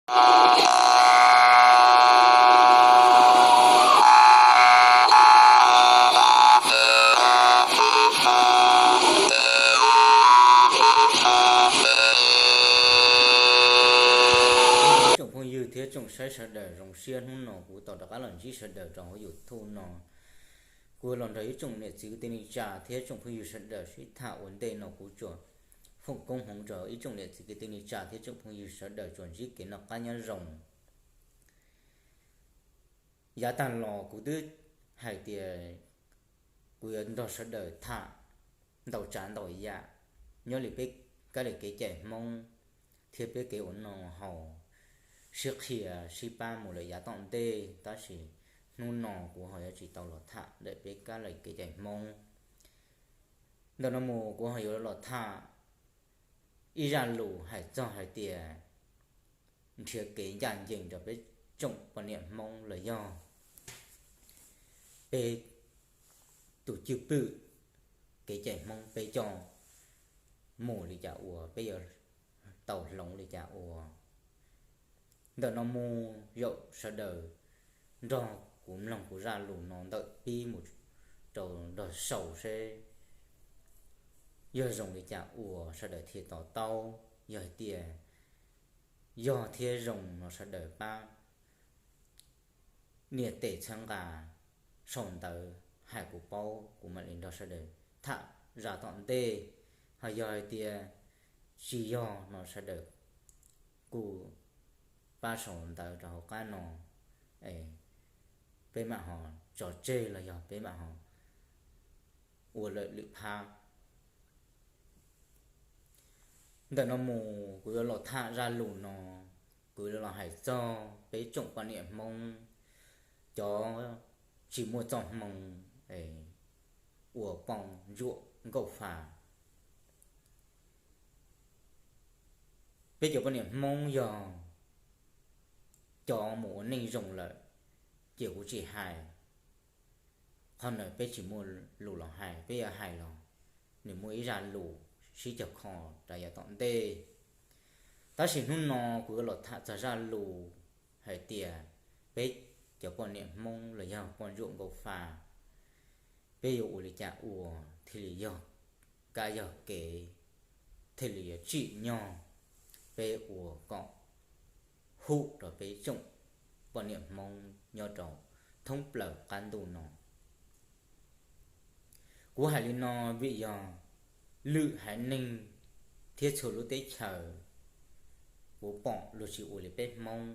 Tsoom phooj ywg thiab tsoom saib sawv daws, zoo siab hnub no kuv tau rov qab los ntsib sawv daws rau hauv YouTube no. Kuv los nrog ib tsoom niam txiv kwv tij neej tsa thiab tsoom phooj ywg sawv daws sib tham ua ntej no kuv tsuas foom koob hmoov rau ib tsoom niam txiv kwv tij neej tsa thiab tsoom phooj ywg sawv daws tsuas ntsib kev noj qab nyob zoo. Yav tag los kuv twb hais tias kuv yuav nrog sawv daws tham ntau tsav ntau yam nyob li peb kab li kev cai Hmoob thiab peb kev ua noj haus, sib qhia sib pab mus lawm yav tom ntej, tab sis hnub no kuv ho yuav tsis tau los tham ntawm peb kab li kev cai Hmoob. Ntawm no mus kuv ho yuav los tham ib zaj lus hais txog hais tias nrhiav kev ncaj ncees rau peb tsoom poj niam Hmoob los yog peb tus cwj pwm kev cai Hmoob peb coj mus li cas ua, peb yuav tau hloov li cas ua. Ntawm no mus zaum sawv daws nrog kuv mloog kuv zaj lus no ntawm pib mus rau nrog sau seb yog zoo li cas ua sawv daws thiaj to taub. Yog hais tias yog thiab zoo no sawv daws pab nias tes txhawb nqa sau ntawv hais kuv paub, kuv mam li nrog sawv daws tham zaj tom ntej. Ho yog hais tias tsis yog no sawv daws kuj pab sau ntawv rau hauv qab no, peb mam ho tso tseg los yog peb mam ho ua lawm lwm phab. Ntawm no mus kuv yuav los tham zaj lus no, kuv yuav los hais txog peb tsoom poj niam Hmoob cov tsis muaj txoj hmoo ua poj ntsuam nkauj fa. Peb cov poj niam Hmoob yog cov mus ua neej zoo lawm, ces kuv tsis hais. Qhov ntawd peb tsis muaj lus los hais, peb yuav hais los nws muaj ib zaj lus sib cog kho rau yav tom ntej. Tab sis hnub no kuv yuav los tham txog zaj lus hais tias peb cov poj niam Hmoob los yog poj ntsuam nkauj fa, peb yuav ua li cas ua thiaj li yog kab yog kev, thiaj li yuav tsim nyog peb ua kom hum rau peb tsoom poj niam Hmoob nyob rau thoob plaws qab ntuj no. Kuv hais li no vim yog lwm haiv neeg thiab txhua lub teb chaws kuv pom luag tsis ua li peb Hmoob.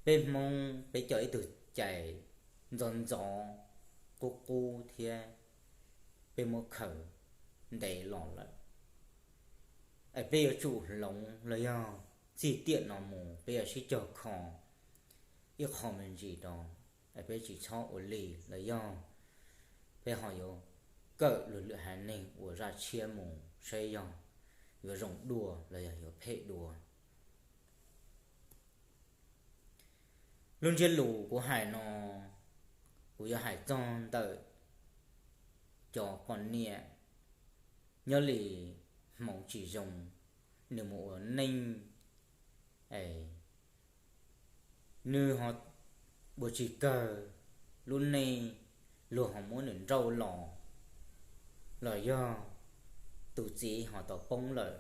Peb Hmoob peb coj ib tug cai ntxov ntxov, qub qub thiab peb muab khaws ntev los lawm. Es peb yuav tsum hloov los yog txij tiam no mus peb yuav sib cog kho ib qho me ntsis rau, es peb tsis txhob ua li los yog peb ho yuav kawm luag lwm haiv neeg ua zaj tshiab mus saib yog yuav zoo dua los yog yuav phem dua. Lub ntsiab lus kuv hais no, kuv yuav hais txog ntawm cov poj niam nyob li hmoov tsis zoo, nws mus ua neej, nws ho ua tsis kawg, lub neej luag ho muab nws nrauj los, los yog tus txiv ho tau poob lawm,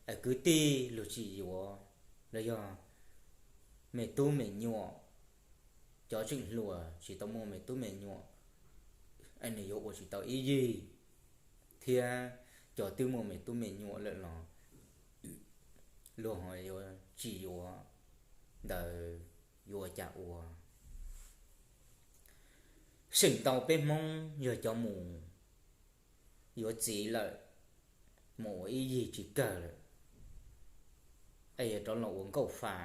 es kwv tij luag tsis yuav, los yog me tub me nyuam, cov tseem hluas tsis tau muaj me tub me nyuam, es nws yuav ua tsis tau ib yig, thiab cov twb muaj me tub me nyuam lawm los luag ho yuav tsis yuav, ntawd yuav ua cas ua. Seem ntau peb Hmoob yog cov mus yuav txiv lawm, mus ua ib yig tsis kawg lawm, es yog rov los ua nkauj fa,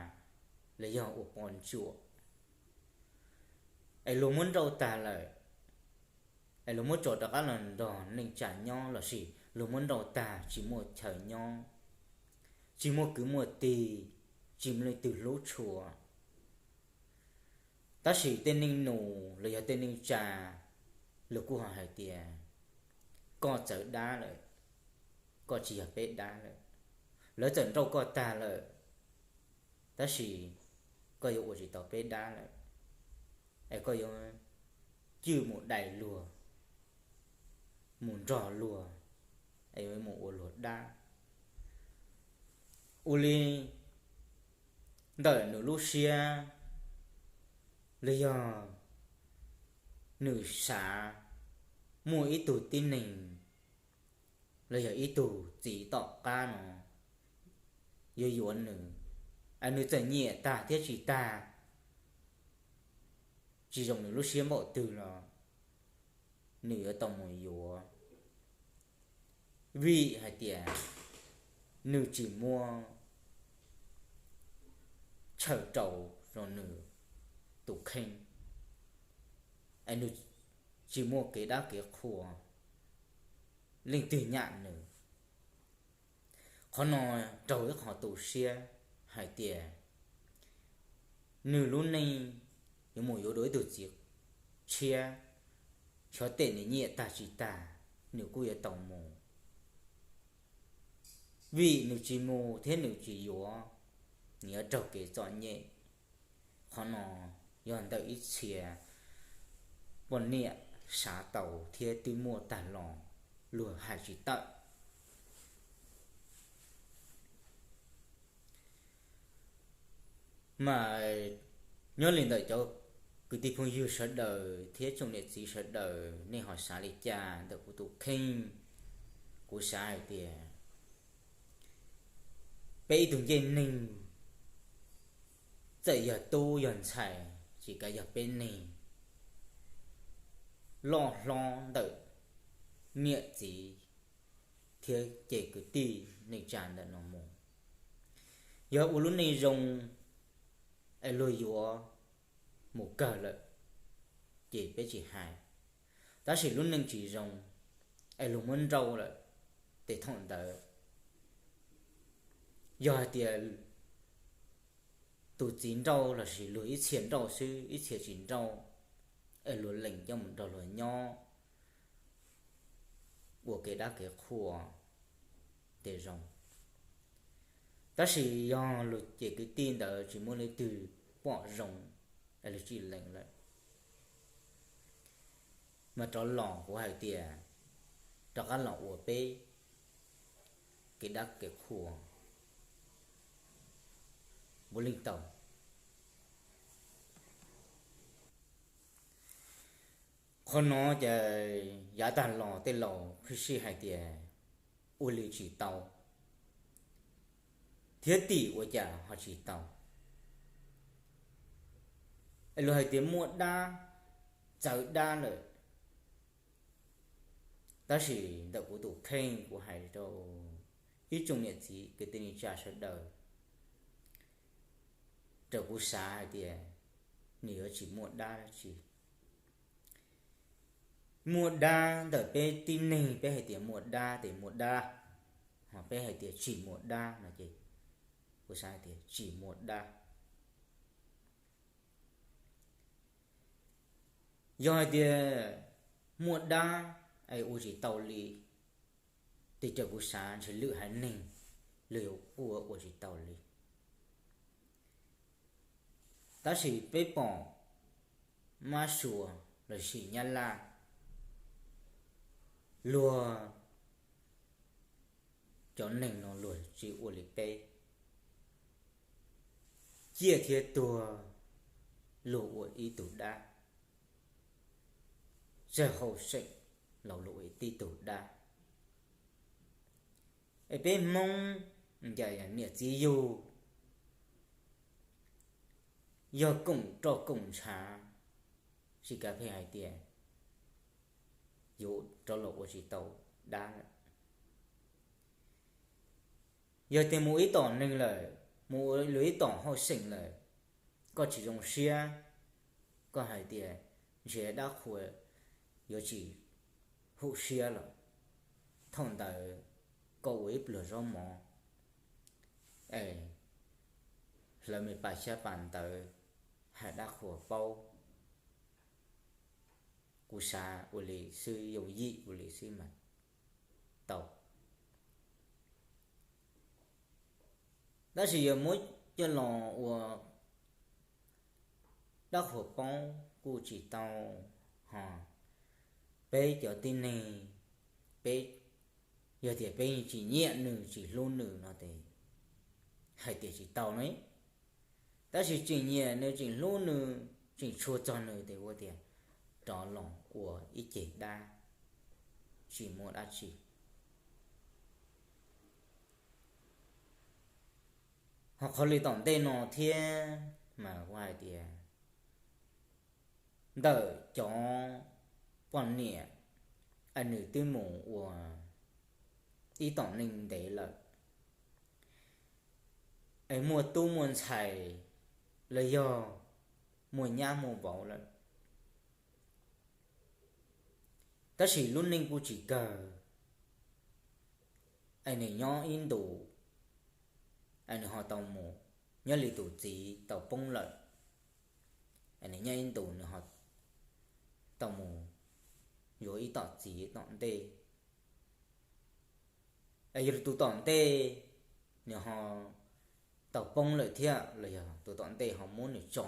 los yog ua poj ntsuam, es luag muab nrauj tag lawm, es luag muab tso rov qab los nrog neej tsa nyob lossis luag muab nrauj tag tsis muaj chaw nyob, tsis muaj kwv muaj tij, tsis muaj leej twg hlub tshua. Tab sis tej neej nus los yog tej neej tsa, luag kuj ho hais tias koj txawv dab lawm, koj tsis yog peb dab lawm. Lawv txawm nrauj koj tag lawm, Tab sis koj yuav ua tsis tau peb dab lawm, es koj yuav cwj mus dai luag, mus nrog luag, es yuav mus ua luag dab. Ua li ntawm nws lub siab, los yog nws xav muaj ib tug tib neeg, los yog ib tug txiv tom qab no yuav yuav nws, es nws txawm nyiam tag thiab tsis tag, tsis zoo nws lub siab npaum twg los nws yuav tau mus yuav, vim hais tias nws tsis muaj chaw rau rau nws tus kheej, es nws tsis muaj kev dab kev qhua leej twg nyam nws. Qhov no raug ib qho tu siab hais tias nws lub neej yuav mus yuav dua ib tug txiv tshiab, xyov tej nws nyiam tag tsis tag, nws kuj yuav tau mus, vim nws tsis mus thiab nws tsis yuav, nws yuav raug kev txom nyem. Qhov no yog ntawm ib txhia poj niam xav tau thiab twb muaj tag los luag hais tsis tawm. Mas nyob li ntawm cov kwv tij phooj ywg sawv daws thiab tsoom niam txiv sawv daws, nej ho xav li cas ntawm kuv tus kheej? Kuv xav hais tias peb ib tug ncej neeg, txawm yog tub yog ntxhais, tsis kav yog peb neeg, loj hlob ntawm niam txiv thiab ces kwv tij neej tsa ntawm no mus, yog ua lub neej zoo es luag yuav mus kawg lawm ces peb tsis hais, tab sis lub neej tsis zoo es luag muab nrauj lawm, ces thaum ntawd yog hais tias tus txiv nrauj lossis luag ib txhia nrauj xwb ib txhia tsis nrauj, es luag lees coj mus nrog luag nyob ua kev dab kev qhua, ces zoo. Tab sis yog luag ces kwv tij ntawd tsis muaj leej twg pom zoo es luag tsis lees lawm, mas rov los kuv hais tias rov qab los ua peb kev dab kev qhua puav leej tau. Qhov no ces yav tag los tej laus phwj sij hais tias ua li tsis tau, thiab tim ua cas ho tsis tau. Es luag hais tias muaj dab, txawv dab lawm. Tab sis ntawm kuv tus kheej kuv hais rau ib tsoom niam txiv kwv tij neej tsa sawv daws, raws kuv xav hais tias nws yuav tsis muaj dab dab tsi. Muaj dab ntawm peb tib neeg, peb hais tias muaj dab ces muaj dab, ho peb hais tias tsis muaj dab no ces kuv xav hais tias tsis muaj dab. Yog hais tias muaj dab es ua tsis tau li, ces raws kuv xav ntshe lwm haiv neeg luag yuav ua ua tsis tau li. Tab sis peb pom Mab Suav lossis Nyab Laj, luag cov neeg no luag tsis ua li peb, ciaj thiab tuag luag ua ib tug dab, tsawg hauj seem los luag ua ib tug dab. Es peb Hmoob cas niam txiv yug yog koom roj koom ntshav, tsis kav pheej hais tias yuav rov los ua tsis tau dab lawm. Yog tias mus ib tom neeg lawm, mus ua luag ib tom hauj seem lawm, koj tsis zoo siab, koj hais tias ntshe dab qhua yuav tsis hum siab lawm, thaum ntawd koj ua ib pluag zaub mov es hlawv me pas xyab pas ntawv hais dab qhua paub. Kuv xav ua li xwb, yooj yim ua li xwb mas tau. Tab sis yog muab coj los ua dab qhuas poob kuj tsis tau, ho peb cov tib neeg, peb, yog tias peb tsis nyiam nws tsis hlub nws no ces hais tias tsis tau ne. Tab sis tseem nyiam nws tseem hlub nws tseem tshua txog nws ces ua tias rov los ua ib ceg dab, tsis muaj dab tsi. Ho qhov li tom ntej no thiab mas kuv hais tias ntawm cov poj niam es nws twb mus ua ib tom neej ntev lawm, es muaj tub muaj ntxhais los yog muaj nyab muaj vauv lawm, tab sis lub neej kuj tsis kawg, es nws nyob ib ntus, es nws ho tau mus, nyob li tus txiv tau poob lawm, es nws nyob ib ntus nws ho tau mus yuav ib tom txiv tom ntej, es yog tus tom ntej nws ho tau poob lawm thiab los yog tus tom ntej ho muab nws tso.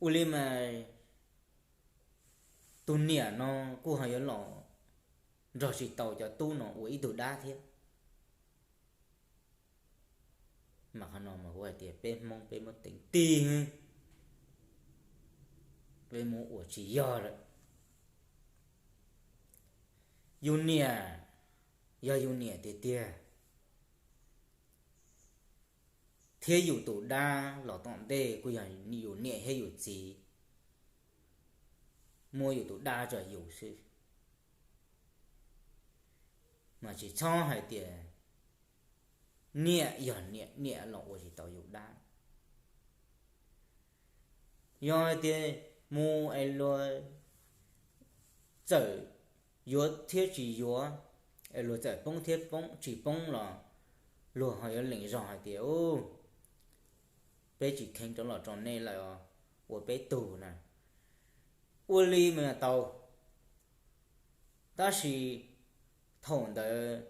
Ua li mas tus niam no kuj ho yuav los nrog tsis tau cov tub no ua ib tug dab thiab. Mas qhov no mas kuv hais tias peb Hmoob peb muab teev tig, peb muab ua tsis yog lawm. Yus niam, yog yus niam tiag tiag thiab yus tus dab los tom ntej kuj yog yus niam thiab yus txiv muab yus tus dab rau yus xwb, mas tsis txhob hais tias niam yog niam, niam los ua tsis tau yus dab. Yog hais tias mus es luag txawm yuav thiab tsis yuav, es luag txawm poob thiab tsis poob los luag ho yuav lees zog hais tias, u, peb tsis kheev rov los rau nej lawm, ua peb tug na. Ua li mas tau, tab sis thaum ntawd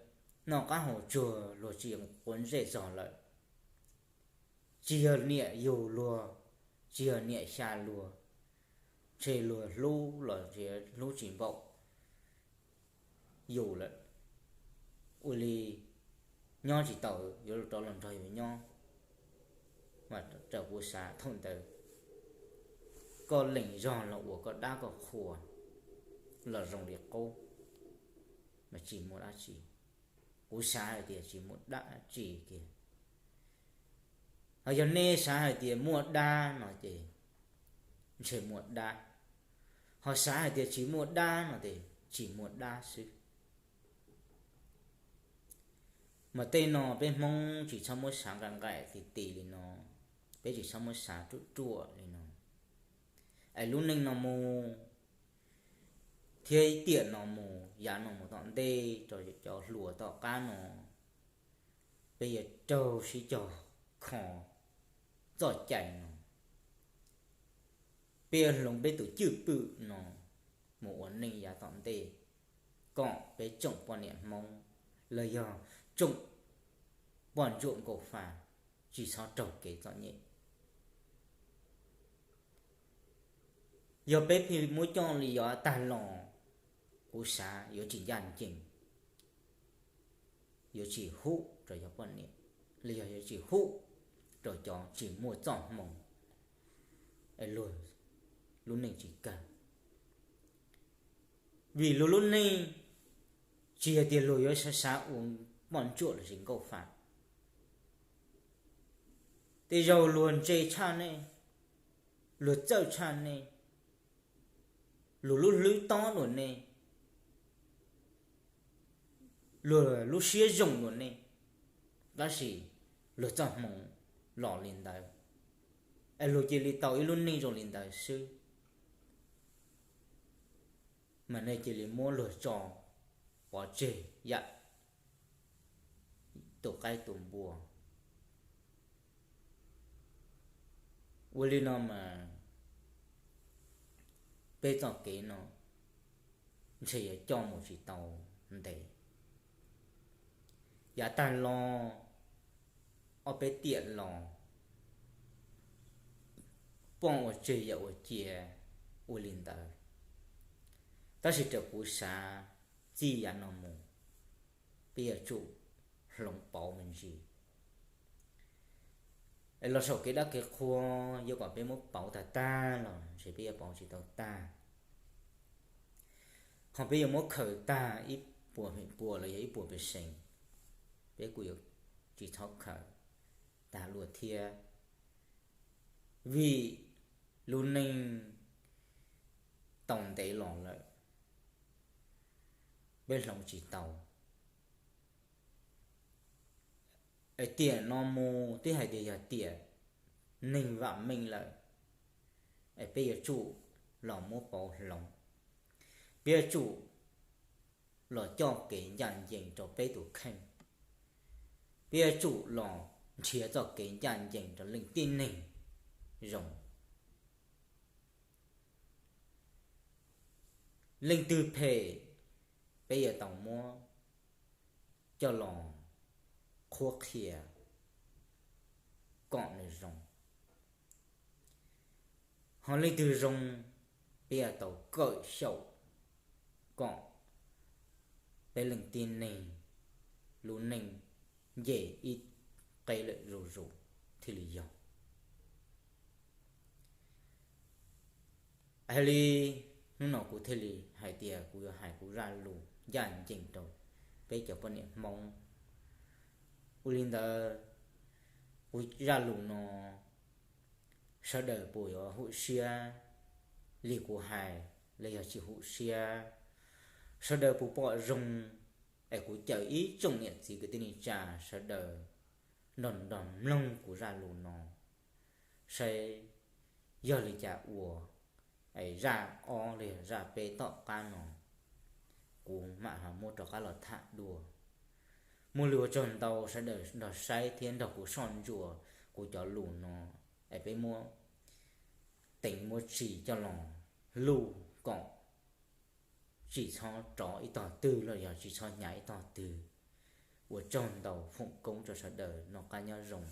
noj qab haus tsuag luag tsis quav ntsej txog lawm. Tsis yog niam yug luag, tsis yog niam xya luag, ntshe luag hlub los hlub tsis npaum yus lawm. Ua li nyob tsis tau, yuav rov los nrog yus nyob. Mas raws kuv xav thaum ntawd, koj lees zog los ua koj dab koj qhua los zoo li qub, mas tsis muaj dab tsi. Kuv xav hais tias tsis muaj dab tsi kiag. Ho yog nej xav hais tias muaj dab no ces ntshe muaj dab, ho xav hais tias tsis muaj dab no ces tsis muaj dab xwb. Mas tej no peb Hmoob tsis txhob muab xav nqaim nqaim ti ti li no, peb tsis txhob muab xav ruam ruam li no. Es lub neej no mus, thiab ib tiam no mus, yav no mus tom ntej rau cov hluas tom qab no, peb yuav raug sib cog kho txoj cai no. Peb yuav hloov peb tus cwj pwm no mus ua neej yav tom ntej, kom peb tsoom poj niam Hmoob los yog tsoom poj ntsuam nkauj fa tsis txhob raug kev txom nyem. Yog peb pheej muab coj li yav tag los, kuv xav yuav tsis ncaj ncees, yuav tsis hum rau cov poj niam, los yog yuav tsis hum rau cov tsis muaj txoj hmoo, es luag lub neej tsis kawg. Vim luag lub neej tsis yog tias luag yuav xav xav ua poj ntsuam lossis nkauj fa. Tej zaum luag ntse tshaj nej, luag txawj tshaj nej, luag lub hlwb tob dua nej, luag lub siab zoo dua nej, tab sis luag txoj hmoo los li ntawd, es luag cia li tau ib lub neej zoo li ntawd xwb, mas nej cia li muab luag tso pov tseg yam tus qaib tus npua. Ua li no mas peb txoj kev no ntshe yuav coj mus tsis tau ntev. Yav tag los, ob peb tiam los, poj ua tseg yawm ua cia ua li ntawd, tab sis raws kuv xav, txij yav no mus, peb yuav tsum hloov pauv me ntsis. Es los saum kev dab kev qhua, yuav kom peb muab pauv tag tag los ntshe peb yuav pauv tsis tau tag. Ho peb yuav muab khaws tag ib puas feem pua los yog ib puas pes sees, peb kuj yuav tsis txhob khaws tag luaj thiab, vim lub neej tau ntev los lawm, peb hloov tsis tau. Es tiam no mus twb hais tias yog tiam neeg vam meej lawm, es peb yuav tsum los muab pauv hloov, peb yuav tsum los coj kev ncaj ncees rau peb tus kheej, peb yuav tsum los nrhiav txoj kev ncaj ncees rau leej tib neeg zoo. Leej twg phem, peb yuav tau muab coj los qhuab qhia kom nws zoo. Ho leej twg zoo, peb yuav tau kawm xyaum kom peb leej tib neeg lub neej nce ib qeb lawm zuj zus thiaj li yog. Hais li, hnub no kuv thiaj li hais tias kuv yuav hais kuv zaj lus ncaj ncees rau peb cov poj niam Hmoob. Ua li ntawd, kuv zaj lus no sawv daws puas yuav hum siab li kuv hais los yog tsis hum siab, sawv daws puas pom zoo, es kuv caw ib tsoom niam txiv kwv tij neej tsa sawv daws nrog nrog mloog kuv zaj lus no, saib yog li cas ua, es zaj ob los yog zaj peb tom qab no kuv mam ho muab rov qab los tham dua. Muaj lus ua tsaug ntau sawv daws nrog saib thiab nrog kuv soj ntsuam kuv cov lus no, es peb muab teev muab tsim coj los luj kom tsis txhob rov ib tog twg los yog tsis txhob hnyav ib tog twg. Ua tsaug ntau, foom koob rau sawv daws, noj qab nyob zoo.